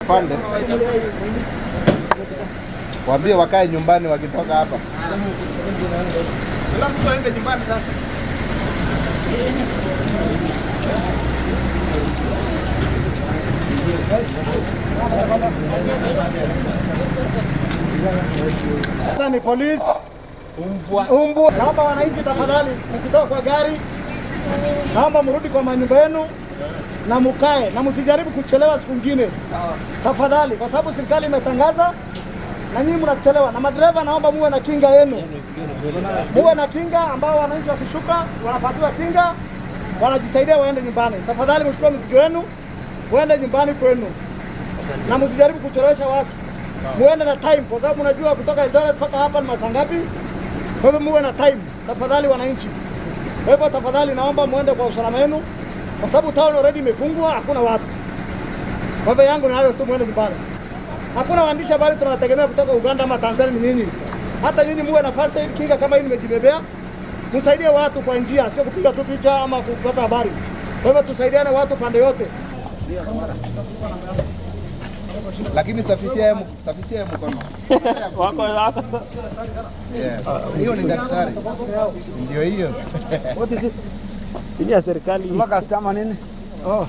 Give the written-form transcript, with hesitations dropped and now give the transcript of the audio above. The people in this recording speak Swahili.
Pande. Waambie wakae nyumbani wakitoka hapa. Kila mtu aende nyumbani sasa. Sasa ni polisi umbwa. Naomba wananchi tafadhali, mkitoka kwa gari naomba mrudi kwa manyumba yenu na mukae na msijaribu kuchelewa siku nyingine tafadhali, kwa sababu serikali imetangaza na nyinyi mnachelewa. Na madereva naomba muwe na kinga yenu, muwe na kinga ambao wananchi wakishuka wanapatiwa kinga, wanajisaidia waende nyumbani. Tafadhali mchukue mizigo yenu muende nyumbani kwenu na msijaribu kuchelewesha watu, muende na time, kwa sababu mnajua kutoka Eldoret mpaka hapa ni masaa ngapi. Kwa hivyo muwe na time tafadhali, wananchi. Kwa hivyo tafadhali naomba muende kwa usalama wenu, kwa sababu town already imefungwa, hakuna watu. Kwa hivyo yangu ni hayo tu, muende nyumbani. Hakuna waandishi habari tunawategemea kutoka Uganda ama Tanzania, ni nyinyi. Hata nyinyi muwe na first aid kinga kama hii nimejibebea, msaidie watu kwa njia, sio kupiga tu picha ama kupata habari. Kwa hivyo tusaidiane watu pande yote. Lakini safishia mkono. Wako. Yes. Hiyo ni daktari. Ndio hiyo. What is this? Ni ya serikali. Mpaka customer nini? Oh.